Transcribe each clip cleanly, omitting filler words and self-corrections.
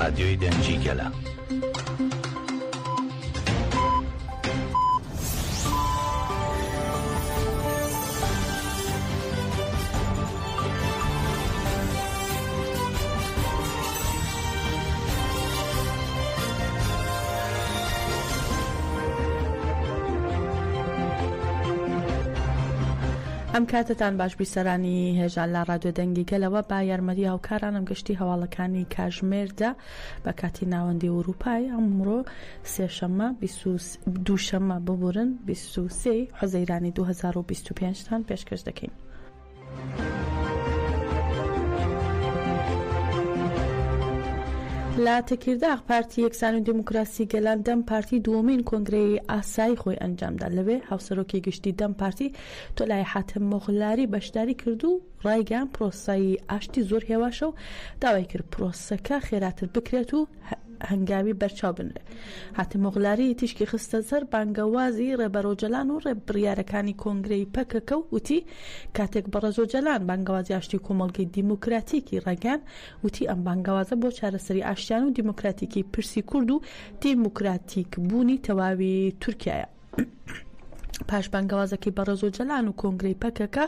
ڕادیۆی دەنگی گەلە. ئەم کاتەتان باش بیسەرانی هێژا لە ڕادیۆ دەنگی گەلەوە با یارمەتی هاوکارانم گشتی هەواڵەکانی کاژمێردا بە کاتی ناوەندی ئەوروپای ئەمڕۆ سێشەممە دووشەممە ببورن 23 حوزەیرانی 2025 تان پێشکەش دەکەین. لە تەکیرداغ پارتی یەکسانی و دیموکراسی گەلان دەم پارتی دووەمین کۆنگرەی ئاسایی خۆی ئەنجامدا لەوێ هاوسەرۆکی گشتی دەم پارتی تۆلای حاتم مۆغلاری بەشداری کرد و ڕایگەیاند پرۆسەی ئاشتی زۆر هێواشە و داوای کرد پرۆسەکە خێراتر بکرێت و هەنگاوی بەرچاو بنرێت. حاتم مۆغلاری تیشکی خستە سەر بانگەوازی ڕێبەر ئۆجەلان و بڕیارەکانی کۆنگرەی پەکەکە و وتی، کاتێک بەڕێز ئۆجەلان بانگەوازی ئاشتی و کۆمەڵگەی دیموکراتیکی ڕاگەیاند، وتی ئەم بانگەوازە بۆ چارەسەری ئاشتیانە و دیموکراتیکی پرسی کورد و دیموکراتیک بوونی تەواوی تورکیایە. پاش بانگەوازەکەی بەڕێز ئۆجەلان و کۆنگرەی پەکەکە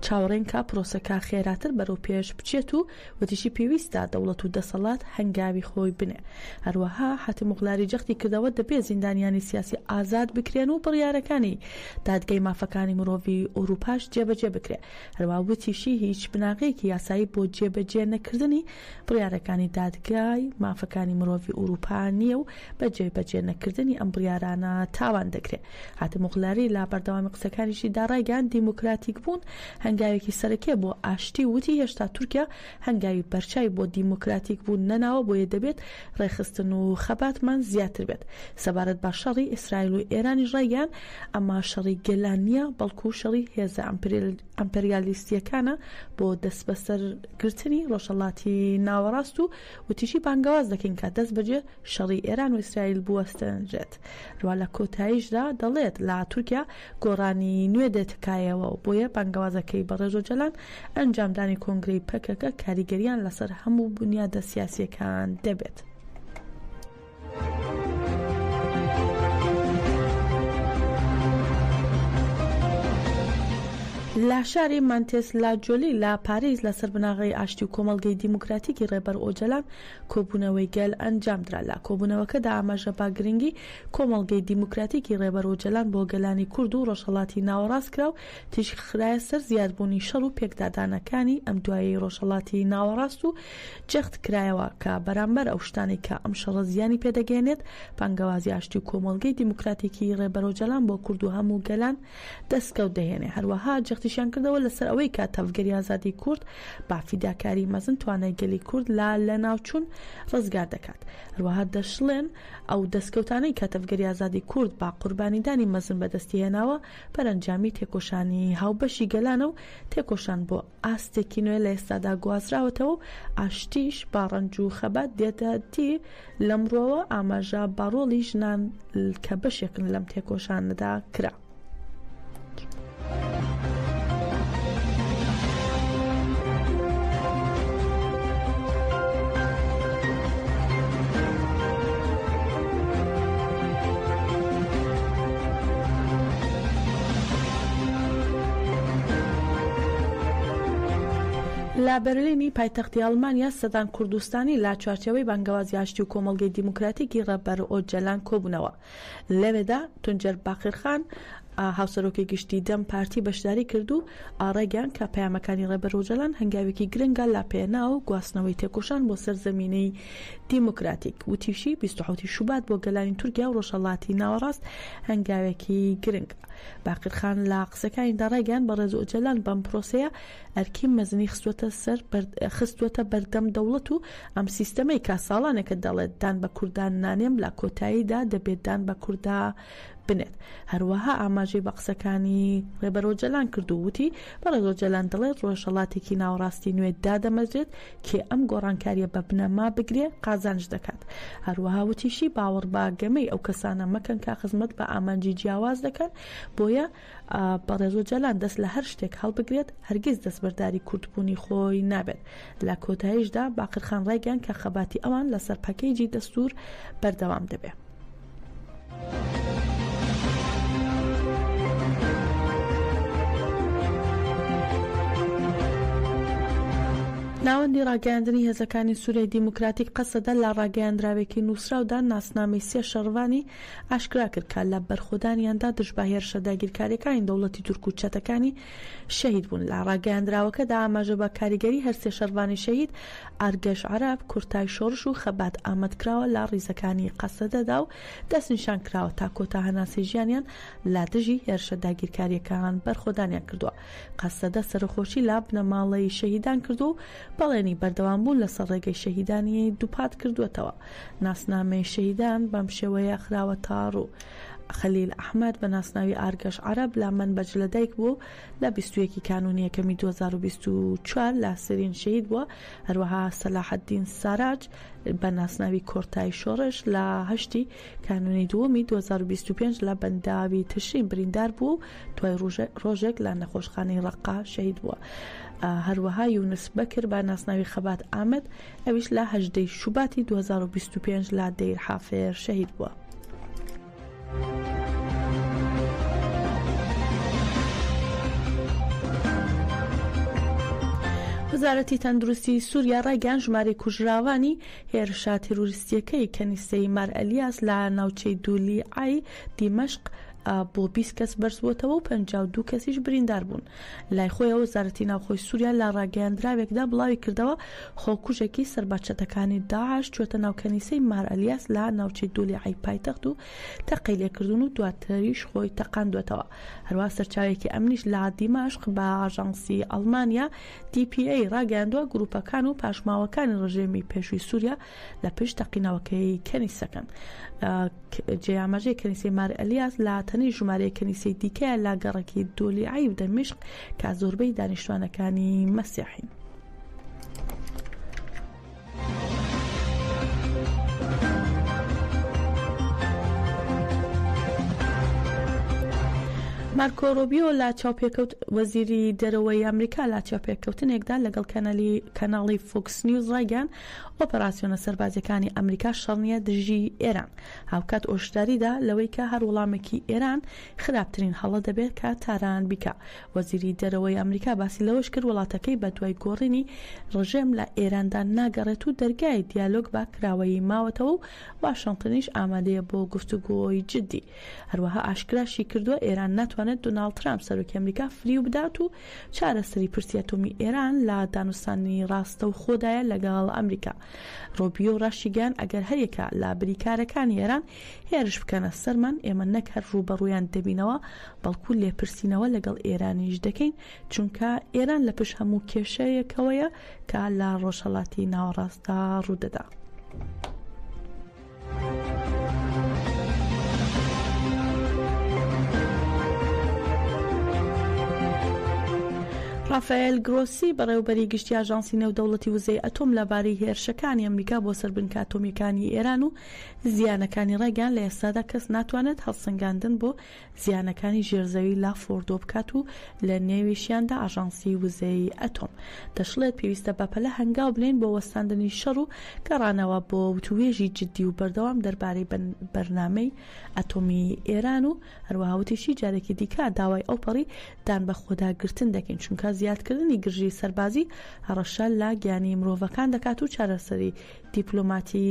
چاوەڕێن کە پرۆسەکە خێراتر بەرەو پێش بچێت و وتیشی پێویستە دەوڵەت و دەسەڵات هەنگاوی خۆی بنێ. هەروەها حاتم ئۆغلاری جەختی کردەوە دەبێت زیندانیانی سیاسی ئازاد بکرێن و بڕیارەکانی دادگای مافەکانی مرۆڤی ئەوروپاش جێبەجێ بکرێ. هەروەها وتیشی هیچ بناغەیەکی یاسایی بۆ جێبەجێ نەکردنی بڕیارەکانی دادگای مافەکانی مرۆڤی ئوروپا نییە و بە جێبەجێ نەکردنی ئەم بڕیارانە تاوان دەکرێ. حاتم ئۆغلاری لە بەردەوامی قسەکانیشی دا ڕایگەیاند دیموکراتیک بوون هەنگاوێکی سەرەکیە بۆ ئاشتی و وتی هێشتا تورکیا هەنگاوی بەرچاوی بۆ دیموکراتیک بوون نەناوە بۆیە دەبێت ڕێکخستن و خەباتمان زیاتر بێت. سەبارەت بە شەڕی ئیسرائیل و ئێرانیش ڕایگەیاند ئەمە شەڕی گەلان نییە بەڵکو شەڕی هێزە ئەمپریالیستییەکانە بۆ دەستبەسەرگرتنی ڕۆژهەڵاتی ناوەڕاست و وتیشی بانگەواز دەکەین کە دەستبەجێ شەڕی ئێران و ئیسرائیل بوەستێنرێت. هەروا لە کۆتاییشدا دەڵێت لە تورکیا گۆڕانی نوێ دێتە کایەوە و بۆیە بانگەوازەکەی بەڕێز ئۆجەلان ئەنجامدانی کۆنگرەی پەکەکە کاریگەریان لەسەر هەموو بونیادە سیاسییەکان دەبێت. لە شاری مانتێس لا جۆلی لە پاریس لەسەر بناغەی ئاشتی و کۆمەڵگەی دیموکراتیکی ڕێبەر ئۆجەلان کۆبوونەوەی گەل ئەنجامدرا. لە کۆبوونەوەکەدا ئاماژە بە گرنگی کۆمەڵگەی دیموکراتیکی ڕێبەر ئۆجەلان بۆ گەلانی کورد و ڕۆژهەڵاتی ناوەڕاست کرا و تیشک خرایە سەر زیادبوونی شەڕ و پێکدادانەکانی ئەم دوایەی ڕۆژهەڵاتی ناوەڕاست و جەخت کرایەوە کە بەرامبەر ئەو شتانەی کە ئەم شەڕە زیانی پێدەگەیەنێت، بانگەوازی ئاشتی و کۆمەڵگەی دیموکراتیکی ڕێبەر ئۆجەلان بۆ کورد و هەموو گەلان دەستکەوت دەهێنێ. هەروەها جەختیشیان کردەوە لەسەر ئەوەی کە تەڤگەری ئازادیی کورد بە فیداکاری مەزن توانای گەلی کورد لە لەناوچوون ڕزگار دەکات. هەروەها دەشڵێن، ئەو دەستکەوتانەی کە تەڤگەری ئازادیی کورد بە قوربانیدانی مەزن بەدەستی هێناوە، بەرەنجامی تێکۆشانی هاوبەشی گەلانە و تێکۆشان بۆ ئاستێکی نوێ لە ئێستادا گوازراوەتەوە و ئاشتیش بە ڕەنج و خەبات دێتە دی، لەم ڕووەوە ئاماژە بە ڕۆڵی ژنان کە بەشێکن لەم تێکۆشانەدا کرا. لە بەرلینی پایتەختی ئەڵمانیا سەدان کوردستانی لە چوارچێوەی بانگەوازی ئاشتی و کۆمەڵگەی دیموکراتیکی ڕێبەر ئۆجەلان کۆبوونەوە. لەوێدا تونجەر باقرخان هاوسەرۆکی گشتی دەم پارتی بەشداری کرد و ڕایگەیاند کە پەیامەکانی ڕێبەر ئۆجەلان هەنگاوێکی گرنگە لە پێناو گواستنەوەی تێکۆشان بۆ سەر زەمینەی دیموکراتیک. وتیشی، 27 شوبات بۆ گەلانی تورکیا و ڕۆژهەڵاتی ناوەڕاست هەنگاوێکی گرنگە. باقرخان لە قسەکانیدا ڕایگەیاند، بەڕێز ئۆجەلان بەم پرۆسەیە ئەرکی مەزنی خستووەتە سەر خستووەتە بەردەم دەوڵەت و ئەم سیستەمەی کە ساڵانێکە دەڵێت دان بە کورددا نانێم لە کۆتاییدا دەبێت دان بە کورددا. بنێت. هەروەها ئاماژەی بە قسەکانی ڕێبەر ئۆجەلان کرد و وتی، بەڕێز ئۆجەلان دەڵێت ڕۆژهەڵاتێکی ناوەڕاستی نوێ دادەمەزرێت، کێ ئەم گۆڕانکارییە بە بنەما بگرێ قازانج دەکات. هەروەها وتیشی، باوەڕ بە گەمەی ئەو کەسانە مەکەن کە خزمەت بە ئامانجی جیاواز دەکەن، بۆیە بەڕێز ئۆجەلان دەست لە هەر شتێک هەڵبگرێت هەرگیز دەستبەرداری کوردبوونی خۆی نابێت. لە کۆتاییشدا باقرخان ڕایگەیاند کە خەباتی ئەوان لەسەر پەکەیجی دەستوور بەردەوام دەبێ. ناوەندی ڕاگەیاندنی هێزەکانی سوریای دیموکراتیک قەسەدە لە ڕاگەیاندراوێکی نووسراودا ناسنامەی سێ شەڕڤانی ئاشکرا کرد کە لە بەرخۆدانیاندا دژ بە هێرشە داگیرکارییەکانی دەوڵەتی تورک و چەتەکانی شەهید بوون. لە ڕاگەیاندراوەکەدا ئاماژە بە کاریگەری هەرسێ شەڕڤانی شەهید ئارگەش عەرەب، کورتای شۆڕش و خەبات ئامەد کراوە لە ڕیزەکانی قەسەدەدا و دەستنیشان کراوە تا کۆتا هەناسەی ژیانیان لە دژی هێرشە داگیرکارییەکان بەرخۆدانیان کردووە. قەسەدە سەرەخۆشی لە بنەماڵەی شەهیدان کردووە و بەڵێنی بەردەوامبوون لەسەر ڕێگەی شەهیدانی دووپات کردووەتەوە. ناسنامەی شەهیدان بەم شێوەیە خراوەتەڕوو، خەلیل ئەحمەد بە ناسناوی ئارگەش عەرەب لە مەنبەج لەدایک بووە و لە 21 ی کانوونی یەکەمی 2024 لە سرین شەهید بووە، هەروەها سەلاحەدین ساراج بە ناسناوی کۆرتای شۆڕش لە هەشتی کانوونی دووەمی 2025 لە بەنداوی تشرین بریندار بووە و دوای ڕۆژێک لە نەخۆشخانەی ڕەققە شەهید بووە. هەروەها یونس بەکر بە ناسناوی خەبات ئامەد ئەویش لە 18 شوباتی 2025 لە دەیر حافر شەهید بووە. وەزارەتی تەندروستی سووریا ڕایگەیاند ژمارەی کوژراوانی هێرشە تیرۆریستییەکەی کەنیسەی مار ئەلیاس لە ناوچەی دولیعای دیمەشق بۆ 20 کەس بەرزبووەتەوە و 52 کەسیش بریندار بوون. لای خۆیەوە وەزارەتی ناوخۆی سووریا لە ڕاگەیاندراوێکدا بڵاویکردەوە، خۆکوژێکی سەر بە چەتەکانی داعش چووەتە ناو کەنیسەی مار ئەلیاس لە ناوچەی دولیعای پایتەخت و تەقەی لێکردوون و دواتریش خۆی تەقاندووەتەوە. هەروەها سەرچاوەیەکی ئەمنیش لە دیمەشق بە ئاژانسی ئەڵمانیا، DPA، ڕاگەیاندووە، گرووپەکان و پاشماوەکانی ڕژێمی پێشووی سووریا لە پشت تەقینەوەکەی کەنیسەکەن. جێی ئاماژەیە کەنیسەی مار ئەلیاس لە تەنیشت ژمارەیەک کەنیسەی دیکەیە لە گەڕەکی دۆلیعی و دەمیشق کە زۆربەی دانیشتوانەکانی مەسیحین. مارکۆ ڕۆبیۆ لە چاوپێکەوت وەزیری دەرەوەی ئەمریکا لە چاوپێکەوتنێکدا لەگەڵ کەنەلی کەناڵی فۆکس نیوز ڕایگەیاند ئۆپەراسیۆنە سەربازیەکانی ئەمریکا شەڕ نیە دژی ئێران هاوکات ئۆشداریدا لەوەی کە هەر وڵامێکی ئێران خراپترین هەڵە دەبێت کە تاران بیکا وەزیری دەرەوەی ئەمریکا باسی لەوەش کرد وڵاتەکەی بە دوای گۆڕینی ڕژێم لە ئێراندا ناگەڕێت و دەرگای دیالۆگ بە کراوەیی ماوەتەوە و واشنتنیش ئامادەیە بۆ گفتوگۆی جدی. هەروەها ئاشکراشی کردووە ئێران ناتوانێت دۆناڵد ترامپ سەرۆکی ئەمریکا فریو بدات و چارەسەری پرسی ئەتۆمی ئێران لە دانوستانی ڕاستەوخۆدایە لەگەڵ ئەمریکا. ڕۆبیۆ ڕاشیگەیاند ئەگەر هەریەکە لە بریکارەکانی ئێران هێرش بکەنە سەرمان، ئێمە نەک هەر ڕووبەڕوویان دەبینەوە، بەڵکو لێپرسینەوە لەگەڵ ئێرانیش دەکەین، چونکە ئێران لە پشت هەموو کێشەیەکەوەیە کە لە ڕۆژهەڵاتی ناوەڕاستدا ڕوودەدا. ڕافائێل گرۆسی، بەڕێوەبەری گشتی ئاژانسی نێودەوڵەتی وزەی ئەتۆم لەبارەی هێرشەکانی ئەمریکا بۆ سەر بنکە ئەتۆمییەکانی ئێران و زیانەکانی ڕایگەیاند، لە ئێستادا کەس ناتوانێت هەڵسەنگاندن بۆ زیانەکانی ژێرزەوی لە فۆردۆ بکات و لە نێویشیاندا ئاژانسی وزەی ئەتۆم. دەشڵێت، پێویستە بەپەلە هەنگاو بنێین بۆ وەستاندنی شەڕ و گەڕانەوە بۆ وتووێژی جددی و بەردەوام دەربارەی بەرنامەی ئەتۆمی ئێران و هەروەها وتیشی، جارێکی دیکە داوای ئەوپەڕی دانبەخۆداگرتن دەکەین، چونکە زیادکردنی گرژی سەربازی هەڕەشە لە گیانی مرۆڤەکان دەکات و چارەسەری دیپلۆماتی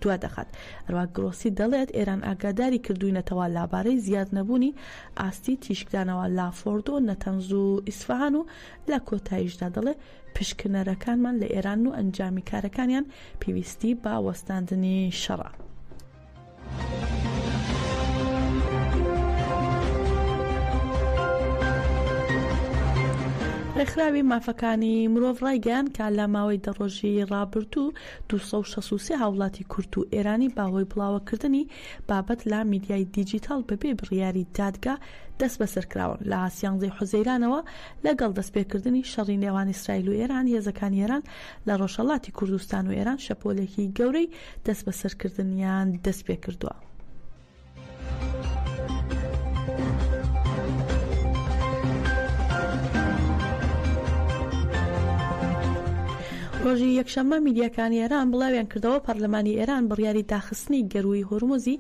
دوادەخات. هەروەها گرۆسی دەڵێت، ئێران ئاگاداری کردووینەتەوە لابارەی زیادنەبوونی ئاستی تیشکدانەوە لە فۆردۆ، نەتەنز و ئیسفەهان و لە کۆتاییشدا دەڵێ، پشکنەرەکانمان لە ئێرانن و ئەنجامی کارەکانیان پێویستی بە وەستاندنی شەڕە. ڕێکخراوی مافەکانی مرۆڤ ڕایگەیاند کە لە ماوەی دە ڕۆژی ڕابردوو 263 هاوڵاتی کورد و ئێرانی بە هۆی بڵاوەکردنی بابەت لە میدیای دیجیتاڵ بەبێ بڕیاری دادگا دەستبەسەرکراون. لە سیانزەی حوزەیرانەوە لەگەڵ دەستپێکردنی شەڕی نێوان ئیسرائیل و ئێران، هێزەکانی ئێران لە ڕۆژهەڵاتی کوردستان و ئێران شەپۆلێکی گەورەی دەستبەسەرکردنیان دەستپێکردووە. ڕۆژی یەکشەممە میدیاکانی ئێران بڵاویان کردەوە پەرلەمانی ئێران بڕیاری داخستنی گەرووی هورمزی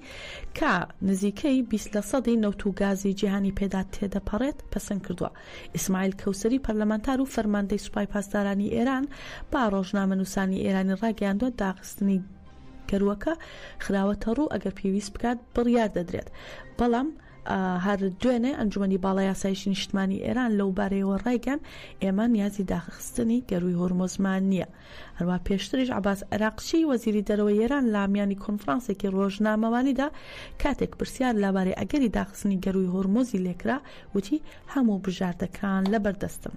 کە نزیکەی 20 لە سەدی نەوت و گازی جیهانی پێدا تێدەپەڕێت پەسەند کردووە. ئیسماعیل کەوسەری پەرلەمانتار و فەرماندەی سوپای پاسدارانی ئێران بە ڕۆژنامەنووسانی ئێرانی ڕاگەیاندووە داخستنی گەرووەکە خراوەتەڕوو ئەگەر پێویست بکات بڕیار دەدرێت بەڵام هەر دوێنێ ئەنجومەنی باڵای ئاسایشی نیشتمانی ئێران لەو بارەیەوە ڕایگەیاند، ئێمە نیازی داخستنی گەرووی هورمزمان نییە. هەروا پێشتریش عەباس عێراقچی وەزیری دەرەوەی ئێران لە میانی کۆنفرانسێکی ڕۆژنامەوانیدا کاتێک پرسیار لەبارەی ئەگەری داخستنی گەرووی هورمزی لێکرا وتی، هەموو بژاردەکان لەبەردەستن.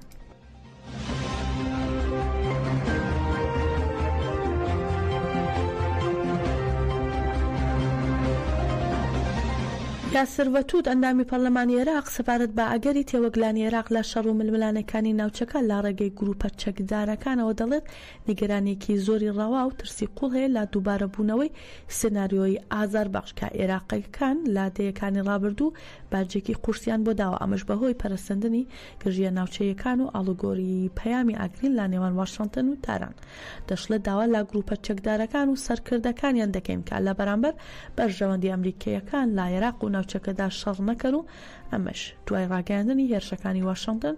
یاسر وەتوت، ئەندامی پەرلەمانی عێراق سەبارەت بە ئەگەری تێوەگلانی عێراق لە شەڕ و ململانێکانی ناوچەکە لە ڕێگەی گروپە چەکدارەکانەوە دەڵێت، نیگەرانییەکی زۆری ڕەوا و ترسی قوڵ هەیە لە دووبارەبوونەوەی سیناریۆی ئازاربەخش کە عێراقییەکان لە دەیەکانی ڕابردوو باجێکی قورسیان بۆ داوە، ئەمەش بەهۆی پەرەسەندنی گرژییە ناوچەییەکان و ئاڵوگۆری پەیامی ئاگرین لە نێوان واشنتن و تاران. دەشڵێت داوا لە گروپە چەکدارەکان و سەرکردەکانیان دەکەین کە لە بەرامبەر بەرژەوەندی ئەمریکییەکان لە عێراق و ناوچەکەدا شەڕ نەکەن و ئەمەش دوای ڕاگەیاندنی هێرشەکانی واشنتن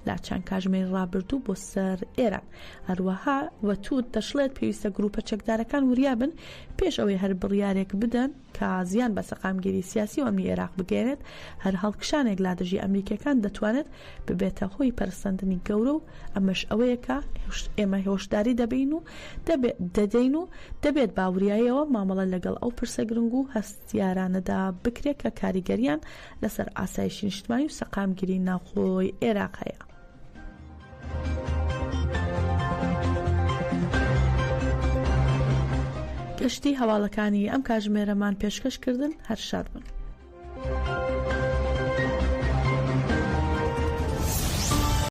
لە چەند کاژمێری ڕابردوو بۆ سەر ئێران. هەروەها وەتوت دەشڵێت پێویستە گروپە چەکدارەکان وریا بن پێش ئەوەی هەر بڕیارێک بدەن کە زیان بە سەقامگیری سیاسی و ئەمنی عێراق بگەیەنێت، هەر هەڵکشانێک لە دژی ئەمریکییەکان دەتوانێت ببێتە هۆی پەرەسەندنی گەورە و ئەمەش ئەوەیە کە ئێمە هۆشداری دەبین و دەدەین و دەبێت بە وریاییەوە مامەڵە لەگەڵ ئەو پرسە گرنگ و هەستیارانەدا بکرێت کە کاریگەرییان لەسەر ئاسایشی نیشتمانی و سەقامگیری ناوخۆی عێراق هەیە. گشتی هەواڵەکانی ئەم کاژمێرەمان پێشکەش کردن هەر شاد بن.